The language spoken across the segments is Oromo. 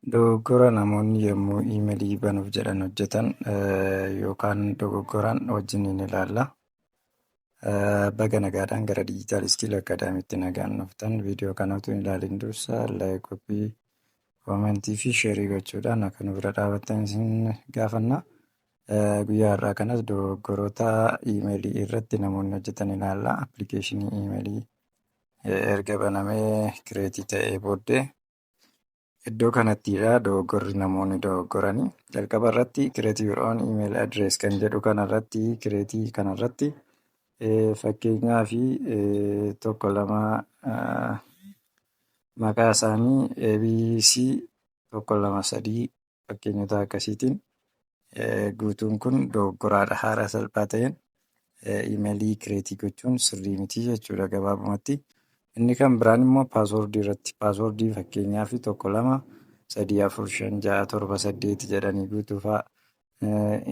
Dogoggora namoonni yommuu iimeelii banuuf jedhan hojjetan yookaan dogoggoran wajjiniin ilaalla. Baga nagaadhaan gara Digital Skill Academytti nagaan dhuftan. Viidiyoo kana utuu hin ilaalin dursa like, copy, comment fi share gochuudhaan akka nu bira dhaabattan isin gaafanna. Guyyaa har'aa kanas dogoggoroota iimeelii irratti namoonni hojjetan ilaalla. Appilikeeshinii iimeelii erga banamee create ta'ee booddee iddoo kanattidha dogoggorri namoonni dogoggoranii. Jalqaba irratti "Create your own email address" kan jedhu kanarratti, create kanarratti, fakkeenyaaf tokko lama maqaa isaanii ABC 1 2 3 fakkeenyota akkasiitiin guutuun kun dogoggoraadha. Haala salphaa ta'een iimeelii create gochuun sirrii miti jechuudha gabaabumatti. Inni kan biraan immoo password irratti, password fakkeenyaaf 1 2 3 4 5 6 7 8 jedhanii guutuu fa'a,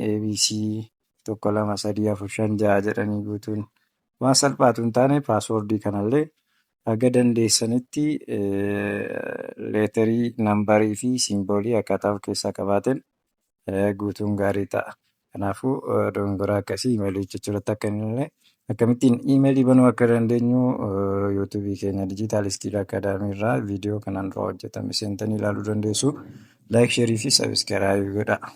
ABC 1 2 3 4 5 6 jedhanii guutuun waan salphaatu hin taane, password kanallee haga dandeessanitti letter, number fi symbol akkaataa of keessaa qabaateen guutuun gaarii ta'a. Kanaafuu dogongora akkasii iimeelii hojjechuu irratti akka hin oolle, akkamittiin iimeelii banuu akka dandeenyu yuutuubii keenya Digital Skill Academy irraa viidiyoo kanaan dura hojjetame seentanii ilaaluu dandeessu. Like, share fi subscribe godhaa.